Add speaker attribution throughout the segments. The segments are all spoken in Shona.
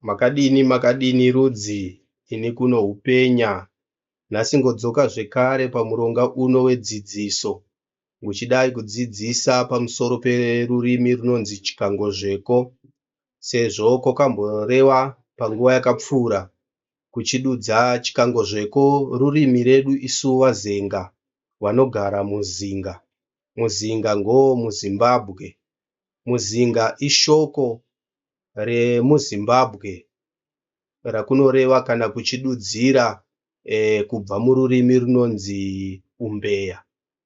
Speaker 1: Makadini makadini rudzi ini kuno hupenya nhasi ngodzoka zvekare pamuronga uno wedzidziso nguchidai kudzidzisa pamusoro perurimi runonzi Chikangozveko sezvo kwakamboreva panguva yakapfuura kuchidudza Chikangozveko rurimi redu isu vaZenga vanogara muZinga. Muzinga ngomuZimbabwe. Muzinga ishoko remuZimbabwe rakunoreva kana kuchidudzira kubva mururimi runonzi Umbeya.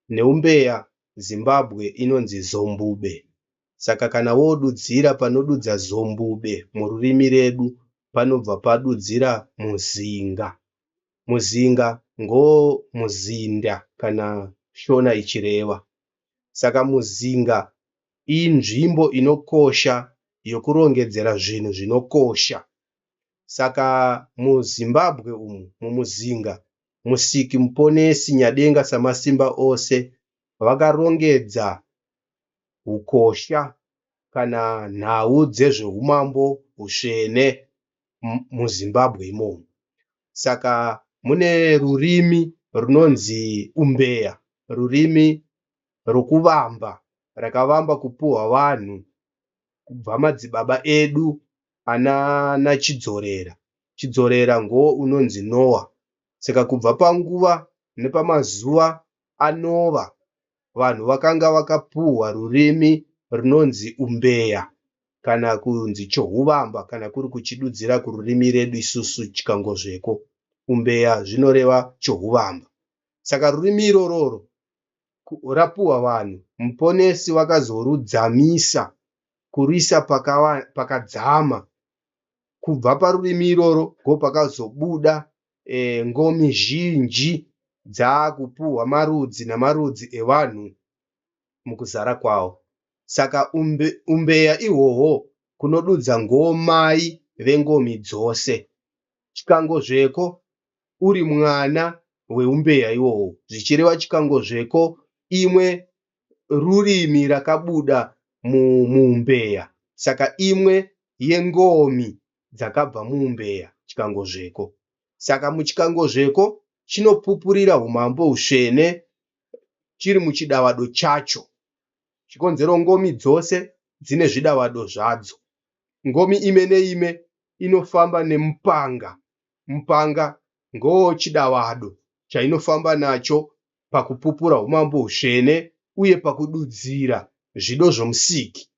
Speaker 1: NeUmbeya Zimbabwe inonzi Zombube. Saka kana wodudzira panodudza Zombube mururimi redu panobva padudzira Muzinga. Muzinga ngomuzinda kana Shona ichireva. Saka muzinga inzvimbo inokosha yokurongedzera zvinhu zvinokosha. Saka muZimbabwe umu mumuzinga Musiki Muponesi Nyadenga Samasimba ose vakarongedza hukosha kana nhau dzezveumambo hutsvene muZimbabwe imomo. Saka mune rurimi runonzi Umbeya, rurimi rokuvamba rakavamba kupuhwa vanhu kubva madzibaba edu anana Chidzorera. Chidzorera ngounonzi Noah. Saka kubva panguva nepamazuva aNoah vanhu vakanga vakapuhwa rurimi runonzi Umbeya kana kunzi Chohuvamba kana kuri kuchidudzira kururimi redu isusu Chikangozveko. Umbeya zvinoreva Chohuvamba. Saka rurimi irororo rapuhwa vanhu, Muponesi vakazorudzamisa kuruisa pakadzama. Kubva parurimi iroro ndopakazobuda ngomi zhinji dzakupuhwa marudzi namarudzi evanhu mukuzara kwawo. Saka umbeya ihwohwo kunodudza ngomai vengomi dzose. Chikangozveko uri mwana weumbeya iwowo zvichireva chikangozveko imwe rurimi rakabuda muumbeya saka imwe yengomi dzakabva muumbeya chikangozveko. Saka muchikangozveko chinopupurira umambo husvene chiri muchidavado chacho. Chikonzero ngomi dzose dzine zvidavado zvadzo. Ngomi ime neime inofamba nemupanga. Mupanga ngochidavado chainofamba nacho pakupupura umambo husvene uye pakududzira zvido zvomusiki.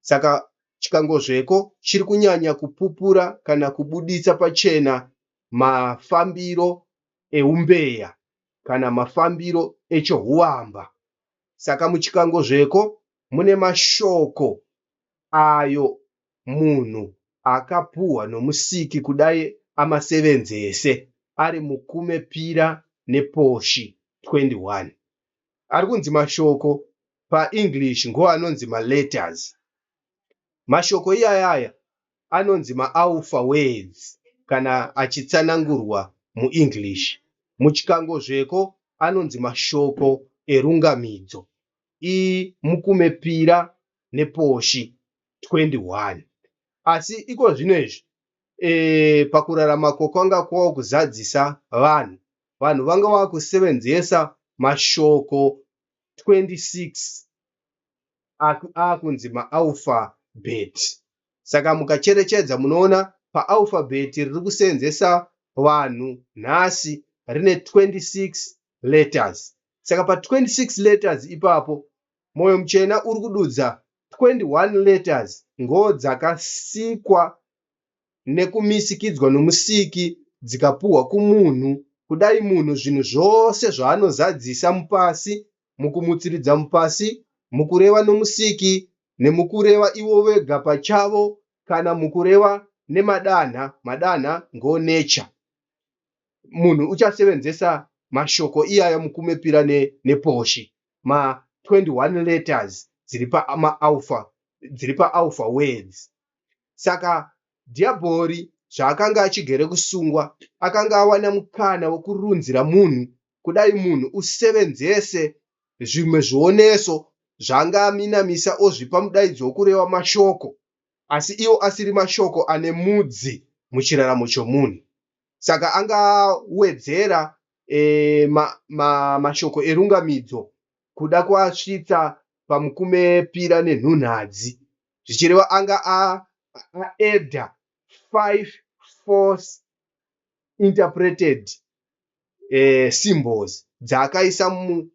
Speaker 1: Saka chikangozveko chiri kunyanya kupupura kana kubuditsa pachena mafambiro eumbeya kana mafambiro echohuvamba. Saka muchikangozveko mune mashoko ayo munhu akapuhwa nomusiki kudai amasevenzese ari mukume pira neposhi 21. Ari kunzi mashoko paEnglish ngoanonzi maletters. Mashoko iyayaya anonzi maalpha words kana achitsanangurwa muEnglish. Muchikangozveko anonzi mashoko erungamidzo. I mukume pira neposhi 21. Asi iko zvino izvi pakurarama kwakwanga kwava kuzadzisa vanhu, vanhu vanga vakusevenzesa mashoko 26 akunzi maalphabet. Saka mukacherechedza munoona paalphabet riri kuseenzesa vanhu nhasi rine 26 letters. Saka pa 26 letters ipapo mwoyo muchena uri kududza 21 letters ngodzakasikwa nekumisikidzwa nomusiki dzikapuhwa kumunhu kudai munhu zvinhu zvose zvaanozadzisa mupasi mukumutsiridza mupasi mukureva nomusiki nemukureva ivo vega pachavo kana mukureva nemadanha madanha ngonature munhu uchasevenzesa mashoko iyaya mukumepira neposhi ma 21 letters dziri pamaalpha dziri paalpha words. Saka dhiabhori zvaakanga achigere kusungwa akanga awana mukana wekurunzira munhu kudai munhu usevenzese zvimwe zvioneso zvaanga aminamisa ozvipa mudaidzo wokureva mashoko. asi iwo asiri mashoko ane mudzi muchiraramo chomunhu. Saka angawedzera mashoko erungamidzo kuda kuasvitsa pamukumepira nenhunhadzi, zvichireva anga aedha 5 false interpreted symbols dzaakaisa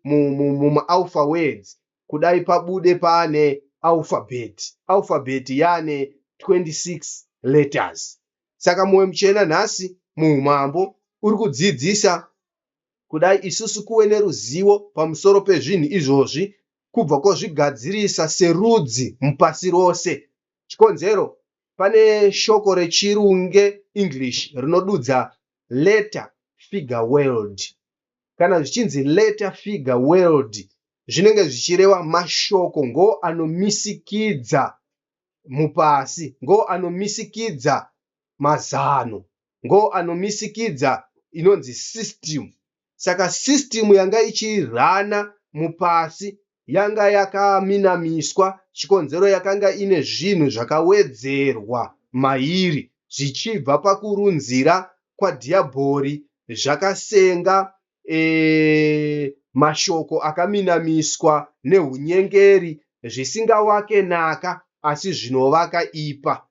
Speaker 1: mumaalpha words kudai pabude paane alphabet. Alphabet yaane 26 letters. Saka Mwoyo Muchena nhasi muumambo uri kudzidzisa kudai isusu kuve neruzivo pamusoro pezvinhu izvozvi kubva kwozvigadzirisa serudzi mupasi rose. Chikonzero, pane shoko rechirunge, English, rinodudza letter figure world. Kana zvichinzi letter figure world zvinenge zvichireva mashoko ngo anomisikidza mupasi, ngo anomisikidza mazano, ngo anomisikidza inonzi system. Saka system yanga ichirana mupasi yanga yakaminamiswa, chikonzero yakanga ine zvinhu zvakawedzerwa mairi zvichibva pakurunzira kwadhiyabhori zvakasenga mashoko akaminamiswa nehunyengeri zvisingawake naka asi zvinovaka ipa.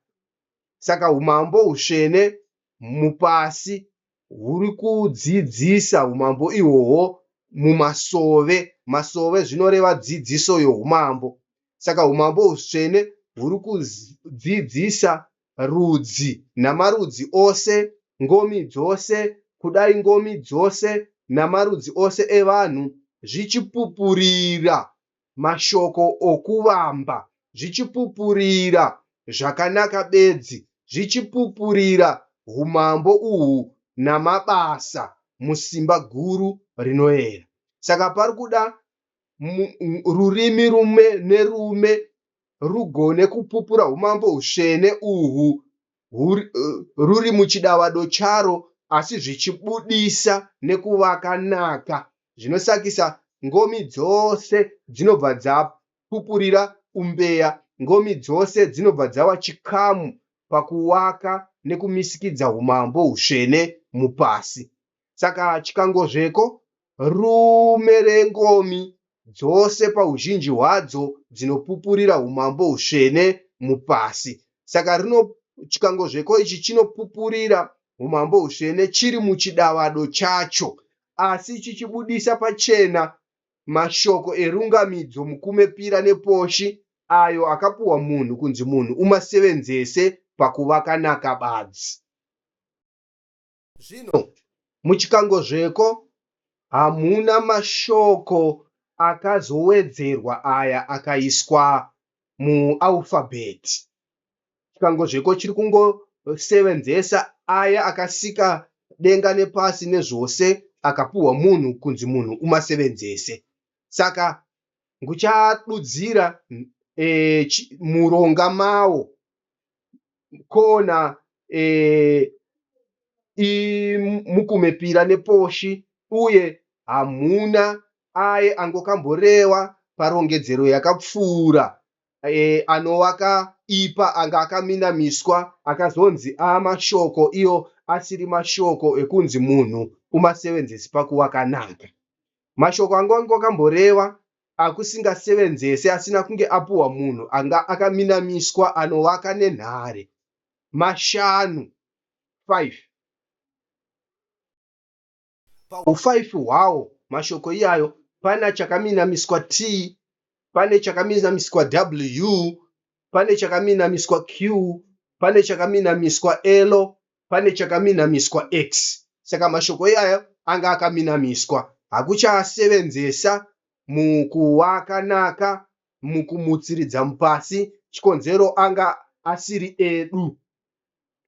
Speaker 1: Saka umambo hutsvene mupasi huri kudzidzisa umambo ihwohwo mumasove. Masove zvinoreva dzidziso youmambo. Saka umambo hutsvene huri kudzidzisa rudzi namarudzi ose, ngomi dzose, kudai ngomi dzose namarudzi ose evanhu zvichipupurira mashoko okuvamba, zvichipupurira zvakanaka bedzi, zvichipupurira umambo uhu namabasa musimba guru rinoera. Saka pari kuda rurimi rume nerume rugone kupupura umambo hutsvene uhu ruri muchidavado charo asi zvichibudisa nekuvaka naka zvinosakisa ngomi dzose dzinobva dzapupurira umbeya ngomi dzose dzinobva dzava chikamu pakuwaka nekumisikidza umambo hutsvene mupasi. Saka chikangozveko rume rengomi dzose pauzhinji hwadzo dzinopupurira umambo hutsvene mupasi. Saka rino chikangozveko ichi chinopupurira umambo hutsvene chiri muchidavado chacho asi chichibudisa pachena mashoko erungamidzo mukumepira neposhi ayo akapuhwa munhu kunzi munhu umasevenzese pakuvaka naka badzi. Zvino muchikangozveko hamuna mashoko akazowedzerwa aya akaiswa mualfabheti. Chikangozveko chiri kungosevenzesa aya akasika denga nepasi nezvose akapuhwa munhu kunzi munhu umasevenzese. Saka nguchadudzira muronga mawo kona imukumepira neposhi uye hamuna aye angokamborewa parongedzero yakapfuura anovaka ipa anga akaminamiswa akazonzi amashoko iyo asiri mashoko ekunzi munhu umasevenzesi pakuvaka naka. Mashoko anga angokamborewa akusingasevenzese asina kunge apuhwa munhu anga akaminamiswa anovaka nenhare mashanu 5. Pahufaifi hwawo mashoko iyayo pana chakaminamiswa T, pane chakaminamiswa W, pane chakaminamiswa Q, pane chakaminamiswa L, pane chakaminamiswa X. Saka mashoko iyayo anga akaminamiswa hakuchasevenzesa mukuvaka naka mukumutsiridza mupasi chikonzero anga asiri edu.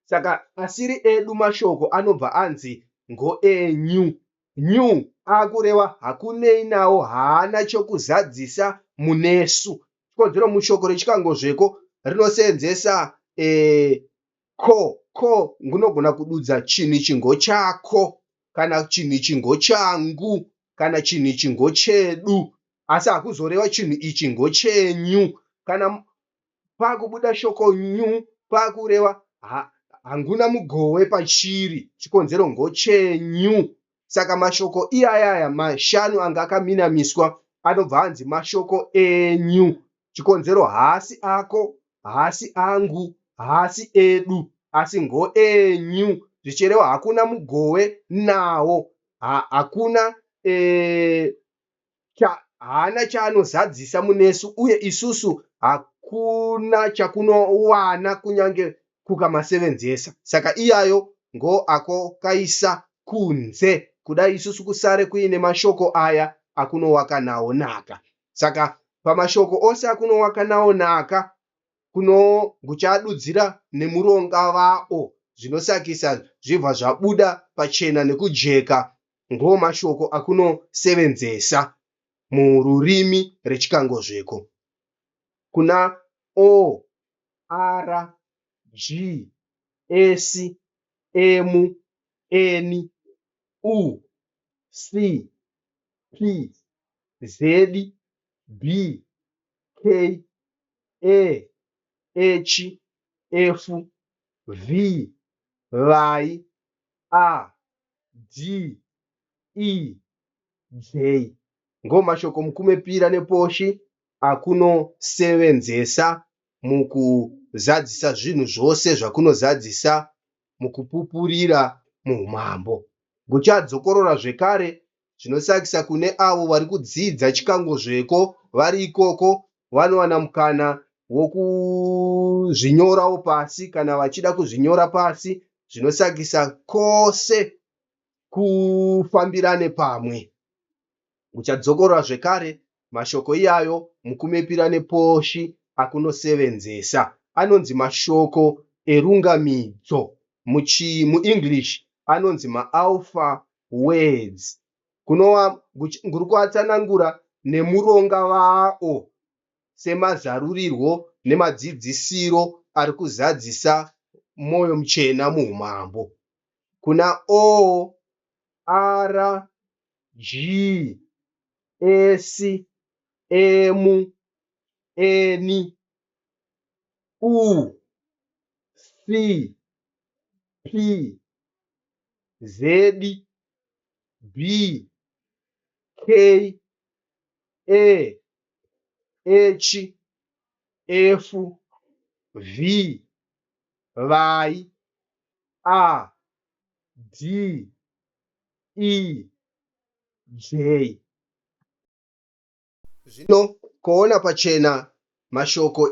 Speaker 1: Saka asiri edu mashoko anobva anzi ngoenyu. New akureva hakunei nawo haana chokuzadzisa munesu. Chikonzero mushoko rechikangozveko rinoseenzesa ko. Ko unogona kududza chinhu ichi ngochako kana chinhu ichi ngochangu kana chinhu ichi ngochedu asi hakuzoreva chinhu ichi ngochenyu. Kana pakubuda shoko nyu Kwakureva ha, hanguna mugowe pachiri, chikonzero ngochenyu. Saka mashoko iyayaya mashanu anga akaminamiswa anobva anzi mashoko enyu. Chikonzero haasi ako, haasi angu, haasi edu, asi ngoenyu. Zvichireva hakuna mugowe nawo, ha, hakuna e, cha, haana chaanozadzisa munesu uye isusu hakuna chakunowana kunyange kukamasevenzesa. Saka iyayo ngo ako kaisa kunze kuda isusu kusare kuine mashoko aya akunowaka nawo naka. Saka pamashoko ose akunowaka nawo naka kunonguchadudzira nemuronga vao zvinosakisa zvibva zvabuda pachena nekujeka ngo mashoko akunosevenzesa mururimi rechikangozveko. Kuna O, R, G, S, M, N, U, C, P, Z, B, K, E, H, F, V, Y, A, D, E, J. Ngo mashoko mukumepira neposhi akunosevenzesa mukuzadzisa zvinhu zvose zvakunozadzisa mukupupurira muumambo. Nguchadzokorora zvekare zvinosakisa kune avo vari kudzidza chikangozveko vari ikoko vanowana mukana wokuzvinyorawo pasi kana vachida kuzvinyora pasi zvinosakisa kwose kufambirane pamwe. Uchadzokorora zvekare mashoko iyayo mukumepira neposhi akunosevenzesa. Anonzi mashoko erungamidzo. MuEnglish anonzi maalpha words. Kunova nguri kuatsanangura nemuronga vao semazarurirwo nemadzidzisiro ari kuzadzisa mwoyo muchena muumambo. Kuna O, R, G, S, M, N, U, C, P, Z, B, K, A, H, F, V, Y, A, D, E, J. Zvino kuona pachena mashoko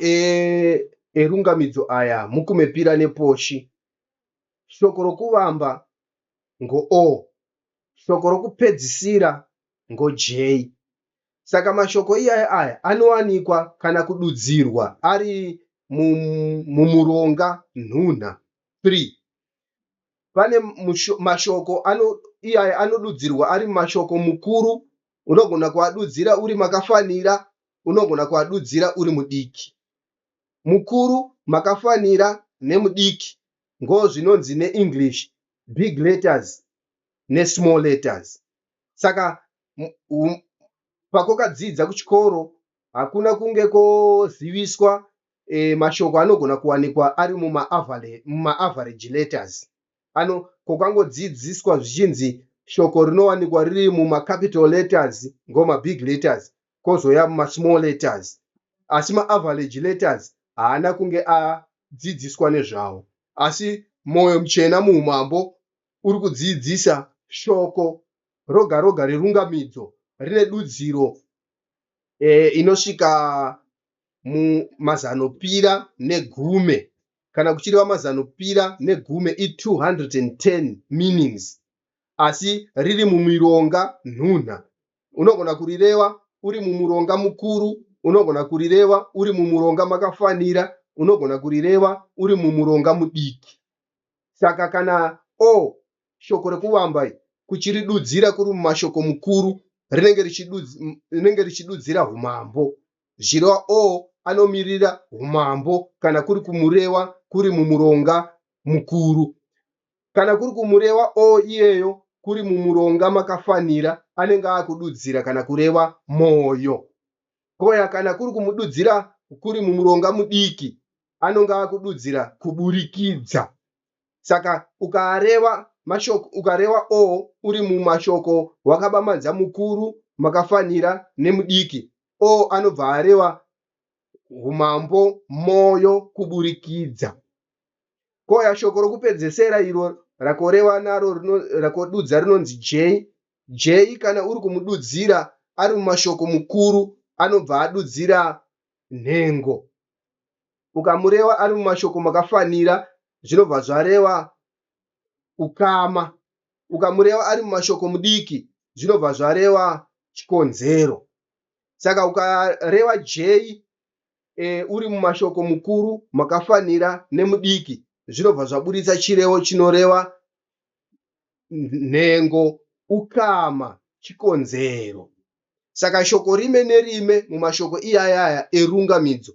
Speaker 1: erungamidzo aya mukumepira neposhi. Shoko rokuvamba ngo-O, shoko rokupedzisira ngo-J. Saka mashoko iyaya aya anowanikwa kana kududzirwa ari mumuronga nhunha 3. Pane mashoko ano, iyaya anodudzirwa ari mumashoko mukuru, unogona kuadudzira uri makafanira, unogona kuadudzira uri mudiki. Mukuru, makafanira nemudiki ngozvinonzi neEnglish big letters nesmall letters. Saka pakwakadzidza kuchikoro hakuna kunge kwoziviswa mashoko anogona kuwanikwa ari mumaaverage letters. Ano kokangodzidziswa zvichinzi shoko rinowanikwa riri mumacapital letters ngomabig letters kozouya mumasmall letters, asi maaverage letters haana kunge adzidziswa nezvawo. Asi mwoyo muchena muumambo uri kudzidzisa shoko roga roga rerungamidzo rine dudziro inosvika mumazanopira negume. Kana kuchireva mazanopira negume i210 meanings, asi riri mumironga nhunha. Unogona kurireva uri mumuronga mukuru, unogona kurireva uri mumuronga makafanira, unogona kurireva uri mumuronga mudiki. Saka kana O shoko rekuvamba kuchiridudzira kuri mumashoko mukuru rinenge richidudzira umambo. Zvichireva O anomirira umambo kana kuri kumureva kuri mumuronga mukuru. Kana kuri kumureva O iyeyo kuri mumuronga makafanira anenge akududzira kana kureva mwoyo. Koya kana kuri kumududzira kuri mumuronga mudiki anonga akududzira kuburikidza. Saka ukareva mashoko ukarewa o uri mumashoko wakabamanza mukuru makafanira nemudiki o anobva arewa umambo moyo kuburikidza. Kouya shoko rokupedzesera iro rakorewa naro rakodudza rinonzi J. J kana uri kumududzira ari mumashoko mukuru anobva adudzira nhengo. Ukamureva ari mumashoko makafanira zvinobva zvarewa ukama. Ukamureva ari mumashoko mudiki zvinobva zvarewa chikonzero. Saka ukareva J e, uri mumashoko mukuru makafanira nemudiki zvinobva zvaburitsa chirevo chinoreva nhengo ukama chikonzero. Saka shoko rime nerime mumashoko iyayaya erungamidzo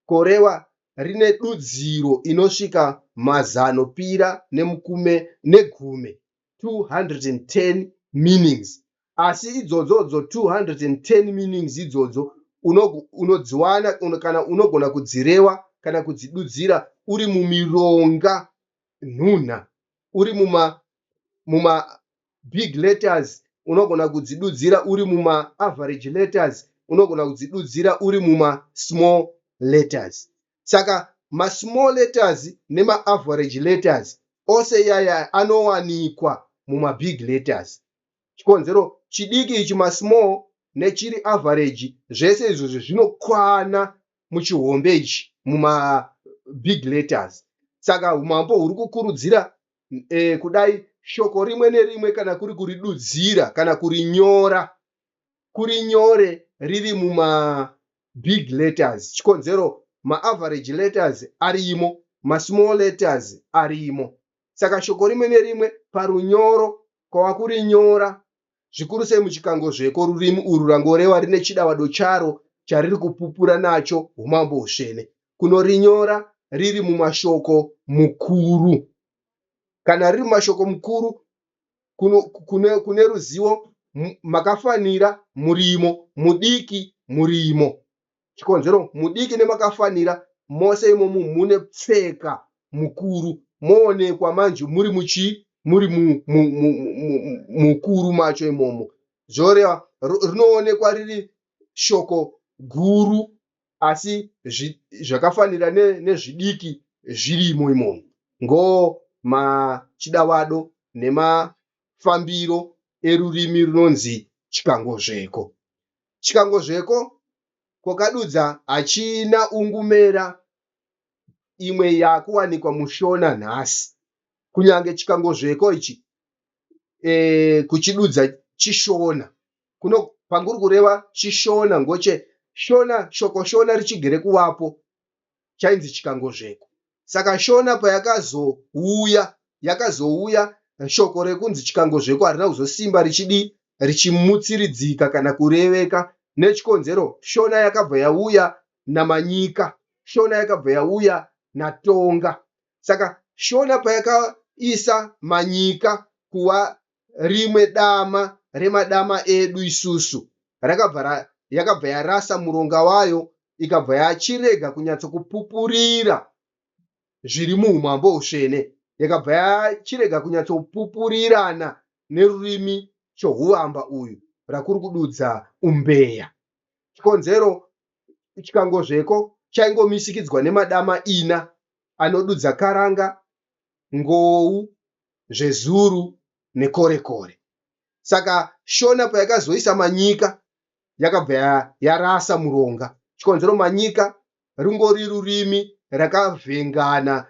Speaker 1: korewa rine dudziro inosvika mazano pira nemukume negume 210 meanings asi idzodzodzo 210 meanings idzodzo unodziwana kana unogona kudzirewa kana kudzidudzira uri mumironga nhunha uri muma muma big letters unogona kudzidudzira uri muma average letters unogona kudzidudzira uri muma small letters. Saka masmall letters nemaaverage letters ose iyaya anowanikwa mumabig letters. Chikonzero chidiki ichi masmall nechiri average zvese izvozvo zvinokwana muchihombe ichi mumabig letters. Saka umambo huri kukurudzira kudai shoko rimwe nerimwe kana kuri kuridudzira kana kurinyora kurinyore riri muma big letters. Chikonzero maaverage letters arimo, masmall letters arimo. Saka shoko rimwe nerimwe parunyoro kwava kurinyora zvikuru sei muchikangozveko rurimi urwu rangoreva rine chidavado charo chariri kupupura nacho umambo husvene kunorinyora riri mumashoko mukuru. Kana riri mumashoko mukuru kune ruzivo makafanira murimo, mudiki murimo. Chikonzero mudiki nemakafanira mose imomo mune pfeka mukuru moonekwa manje muri muchii muri mukuru macho imomo zvoreva rinoonekwa riri shoko guru asi zvakafanira nezvidiki zvirimo imomo ngo machidavado nemafambiro erurimi runonzi chikangozveko. Chikangozveko kwakadudza hachina ungumera imwe yakuwanikwa muShona nhasi. Kunyange chikangozveko ichi kuchidudza chiShona. Kuno panguri kureva chiShona ngoche Shona shoko Shona richigere kuvapo chainzi chikangozveko. Saka Shona payakazouya yakazouya shoko rekunzi chikangozveko harina kuzosimba richidii richimutsiridzika kana kureveka nechikonzero Shona yakabva yauya naManyika Shona yakabva yauya naTonga. Saka Shona payakaisa Manyika kuva rimwe dama remadama edu isusu rakabva yakabva yarasa muronga wayo ikabva yachirega kunyatsokupupurira zviri muumambo husvene yakabva yachirega kunyatsopupurirana nerurimi chohuvamba uyu rakuri kududza umbeya. Chikonzero chikangozveko chaingomisikidzwa nemadama ina anodudza Karanga, Ngou, Zvezuru neKorekore. Saka Shona payakazoisa Manyika yakabva yarasa muronga. Chikonzero Manyika ringori rurimi rakavhengana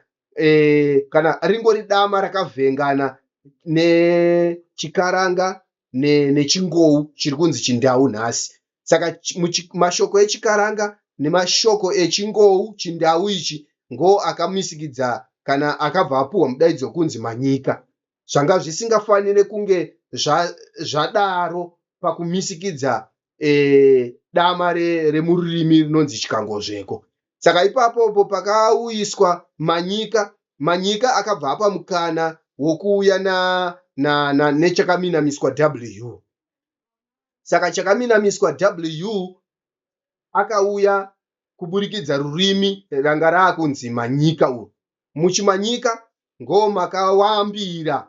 Speaker 1: kana ringori dama rakavhengana nechikaranga nechingou chiri kunzi chindau nhasi. Saka mashoko echikaranga nemashoko echingou chindau ichi ngo akamisikidza kana akabva apuhwa mudaidzo kunzi manyika. Zvanga zvisingafanire kunge zvadaro pakumisikidza dama remururimi rinonzi chikangozveko. Saka ipapopo pakauyiswa manyika, manyika akabva apa mukana wokuuya nechakaminamiswa W. Saka chakaminamiswa W akauya kuburikidza rurimi ranga raakunzi Manyika urwu. MuchiManyika ngomakawambira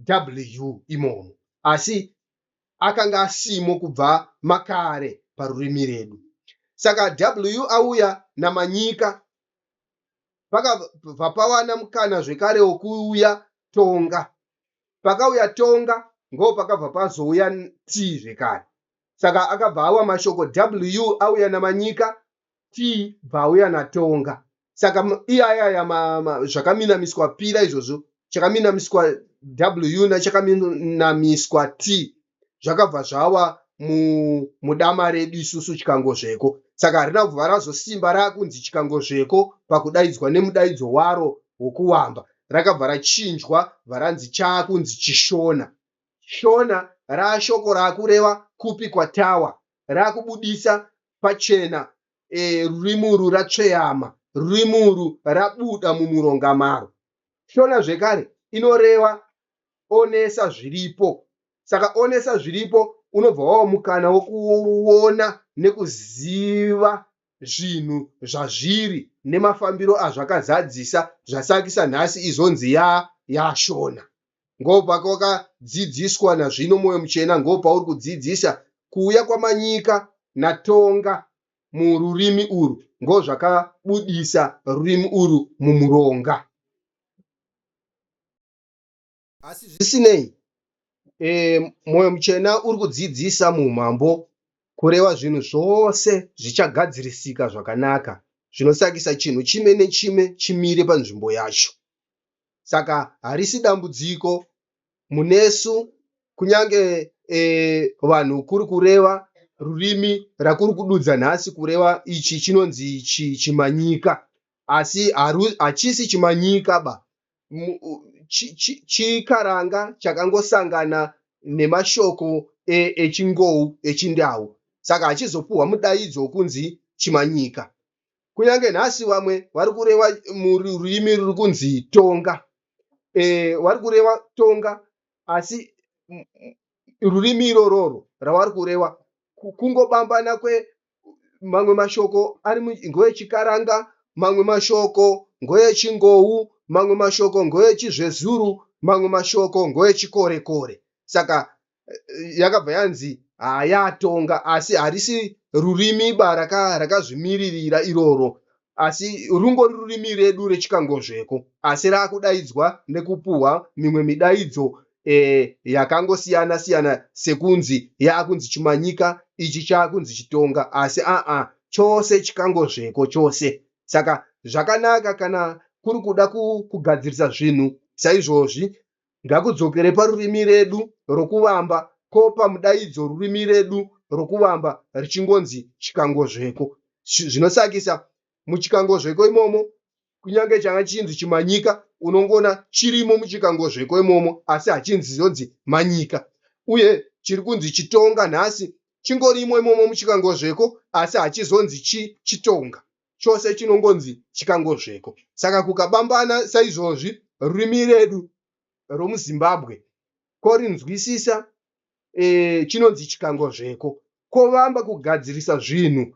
Speaker 1: W imomo asi akanga asimo kubva makare parurimi redu. Saka W auya naManyika pakabva pawana mukana zvekare wokuuya Tonga. Pakauya Tonga ngopakabva pazouya T zvekare. Saka akabva awa mashoko W auya naManyika T bva auya naTonga. Saka iyayaya zvakaminamiswa pira izvozvo chakaminamiswa W nachakaminamiswa T zvakabva zvawa mudama redu isusu Chikangozveko. Saka harina kubva razosimba rakunzi Chikangozveko pakudaidzwa nemudaidzo waro wokuvamba. Rakabva rachinjwa bva ranzi chaakunzi Chishona. Shona raashoko raakureva kupi kwatawa raakubudisa pachena e, rurimi urwu ratsveyama, rurimi urwu rabuda mumuronga maro. Shona zvekare inoreva onesa zviripo. Saka onesa zviripo unobva wava mukana wokuona nekuziva zvinhu zvazviri nemafambiro azvakazadzisa zvasakisa nhasi izonzi ya yashona. Ngopakakadzidziswa nazvino Mwoyo Muchena ngopauri kudzidzisa kuuya kwaManyika naTonga mururimi urwu ngozvakabudisa rurimi urwu mumuronga. Asi zvisinei, e, Mwoyo Muchena uri kudzidzisa muumambo kureva zvinhu zvose zvichagadzirisika zvakanaka zvinosakisa chinhu chimwe nechimwe chimire panzvimbo yacho. Saka harisi dambudziko munesu kunyange e, vanhu kuri kureva rurimi rakuri kududza nhasi kureva ichi chinonzi chi, chimanyika asi hachisi chimanyika ba chikaranga chakangosangana nemashoko echingou echindau saka hachizopuhwa mudaidzo wokunzi chimanyika kunyange nhasi vamwe vari kureva mururimi ruri kunzi tonga e, vari kureva tonga asi rurimi irororo ravari kureva kungobambana kwe mamwe mashoko ari ngeechikaranga mamwe mashoko ngeechingou mamwe mashoko ngeechizvezuru mamwe mashoko ngeechikorekore saka eh, yakabva yanzi hayatonga asi harisi rurimi ba rakazvimiririra raka iroro asi rungori rurimi redu rechikangozveko asi raakudaidzwa nekupuhwa mimwe midaidzo e, yakangosiyana siyana sekunzi yaakunzi chimanyika ichi chaakunzi chitonga asi aa chose chikangozveko chose saka zvakanaka kana kuri kuda kugadzirisa zvinhu saizvozvi ngakudzokere parurimi redu rokuvamba kopa mudaidzo rurimi redu rokuvamba richingonzi chikangozveko zvinosakisa muchikangozveko imomo kunyange changa chinzi chimanyika unongoona chirimo muchikangozveko imomo asi hachinzi zonzi manyika uye chiri kunzi chitonga nhasi chingorimo imomo muchikangozveko asi hachizonzi chi chitonga chose chinongonzi chikangozveko saka kukabambana saizvozvi rurimi redu romuzimbabwe korinzwisisa e, chinonzi chikangozveko kovamba kugadzirisa zvinhu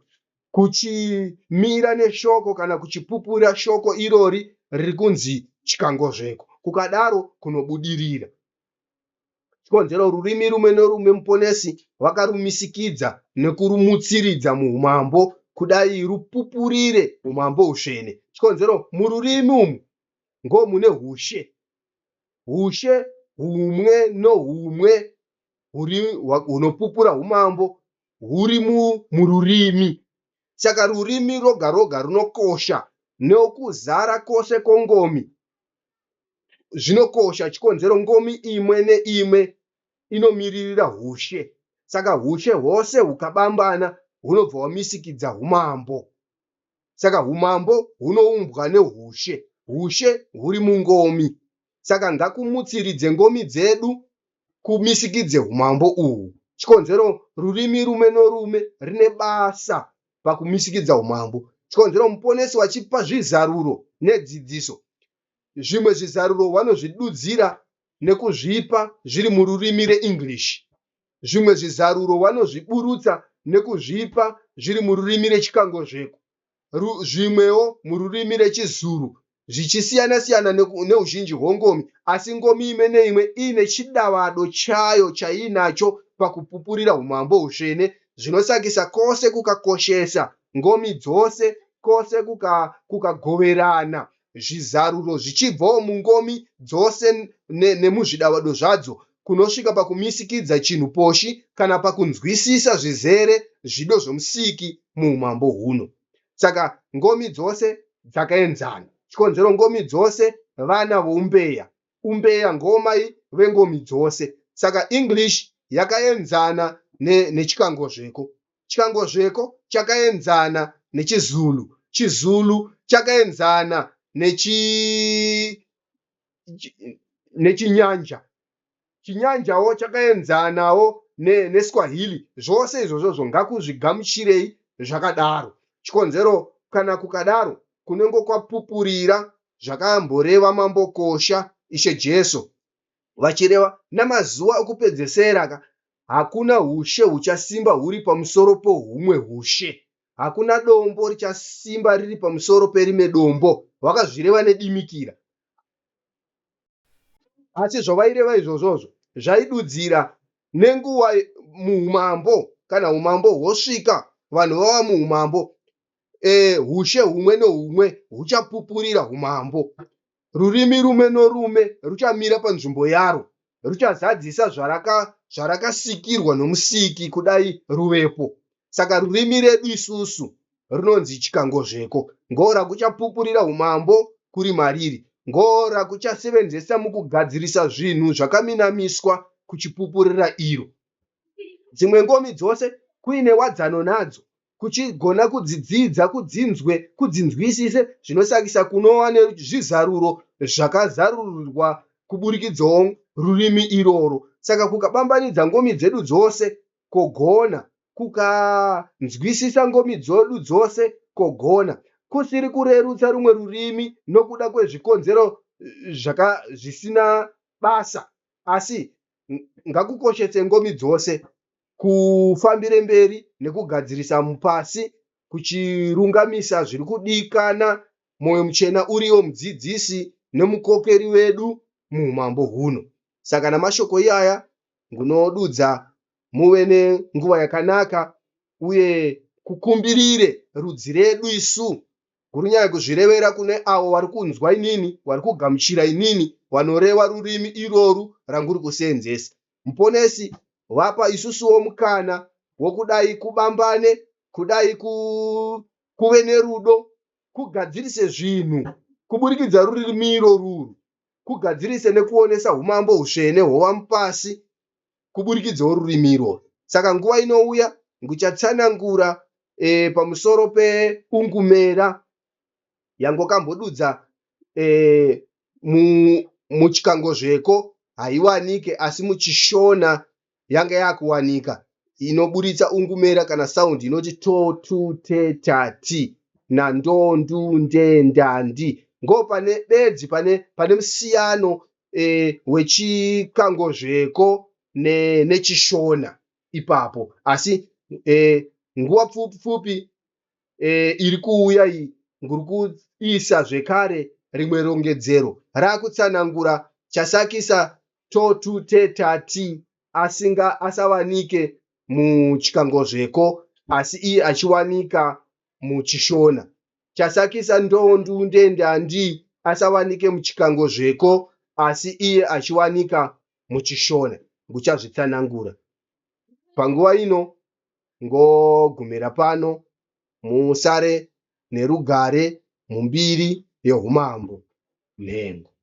Speaker 1: kuchimira neshoko kana kuchipupura shoko irori riri kunzi chikangozveko kukadaro kunobudirira chikonzero rurimi rumwe norumwe muponesi vakarumisikidza nekurumutsiridza muumambo kudai rupupurire umambo husvene chikonzero mururimi umu ngomune hushe hushe humwe nohumwe hunopupura umambo huri mururimi saka rurimi roga roga runokosha nokuzara kwose kwongomi zvinokosha chikonzero ngomi imwe neimwe inomiririra hushe saka hushe hwose hukabambana hunobva hwamisikidza umambo saka umambo hunoumbwa nehushe hushe huri mungomi saka ngakumutsiridze ngomi dzedu kumisikidze umambo uhu chikonzero rurimi rumwe norume rine basa pakumisikidza umambo chikonzero muponesi wachipa zvizaruro nedzidziso zvimwe zvizaruro vanozvidudzira nekuzvipa zviri mururimi reEnglish zvimwe zvizaruro vanozviburutsa nekuzvipa zviri mururimi rechikangozveko. Zvimwewo mururimi rechiZulu zvichisiyana-siyana neuzhinji hwengomi asi ngomi imwe neimwe iine chidavado chayo chaiinacho pakupupurira umambo hutsvene zvinosakisa kwose kukakoshesa ngomi dzose kwose kukagoverana zvizaruro zvichibvawo mungomi dzose nemuzvidavado zvadzo kunosvika pakumisikidza chinhu poshi kana pakunzwisisa zvizere zvido zvomusiki muumambo huno. Saka ngomi dzose dzakaenzana. Chikonzero ngomi dzose vana voumbeya. Umbeya ngomai vengomi dzose. Saka English yakaenzana neChikangozveko. Chikangozveko chakaenzana nechiZulu. ChiZulu chakaenzana nechi nechinyanja. Chinyanjawo chakaenzanawo neSwahili. Zvose izvozvozvo ngakuzvigamuchirei zvakadaro. Chikonzero kana kukadaro kunenge kwapupurira zvakamboreva Mambo Kosha Ishe Jesu vachireva namazuva okupedzesera ka hakuna hushe huchasimba huri pamusoro pohumwe hushe. Hakuna dombo richasimba riri pamusoro perime dombo. Vakazvireva nedimikira. Asi zvavaireva izvozvozvo zvaidudzira nenguva muumambo kana umambo hwosvika vanhu vava muumambo e, hushe humwe nohumwe huchapupurira umambo. Rurimi rumwe norume ruchamira panzvimbo yaro ruchazadzisa zvarakasikirwa nomusiki kudai ruvepo. Saka rurimi redu isusu rinonzi Chikangozveko. Ngora kuchapupurira umambo kuri mariri. Ngora kuchasevenzesa mukugadzirisa zvinhu zvakaminamiswa kuchipupurira iro. Dzimwe ngomi dzose kuine wadzano nadzo kuchigona kudzidzidza kudzinzwe kudzinzwisise zvinosakisa kunova nezvizaruro zvakazarurwa kuburikidzawo rurimi iroro. Saka kukabambanidza ngomi dzedu dzose kogona kukanzwisisa ngomi dzedu dzose kogona kusiri kurerutsa rumwe rurimi nokuda kwezvikonzero zvaka zvisina basa asi ngakukoshese ngomi dzose kufambire mberi nekugadzirisa mupasi kuchirungamisa zviri kudikana mwoyo muchena uriwo mudzidzisi nemukokeri wedu muumambo huno. Saka namashoko iyaya ngunodudza muve nenguva yakanaka uye kukumbirire rudzi redu isu Kurunyaya kuzvirevera kune avo vari kunzwa inini, vari kugamuchira inini, vanoreva rurimi irworu ranguri kuseenzesa. Muponesi vapa isusuwo mukana wokudai kubambane, kudai ku, kuve nerudo, kugadzirise zvinhu kuburikidza rurimi irworuru, kugadzirise nekuonesa umambo husvene hwova mupasi kuburikidzawo rurimi irworwo. Saka nguva inouya ndichatsanangura e, pamusoro peungumera yangokambodudza e, muchikangozveko haiwanike asi muchishona yanga yakuwanika inoburitsa ungumera kana sound inoti to tu te ta ti na ndo ndu nde nda ndi ngo pane bedzi pane pane musiyano e, wechikangozveko nechishona ne ipapo asi e, nguva pfupi pfupi e, iri kuuya iyi nguri kuisa zvekare rimwe rongedzero rakutsanangura chasakisa to tu te ta ti asinga asawanike muchikangozveko asi iye achiwanika muchishona chasakisa ndo ndu nde nda ndi asawanike muchikangozveko asi iye achiwanika muchishona nguchazvitsanangura Panguva ino ngogumira pano musare nerugare mumbiri yehumambo. Nhengo.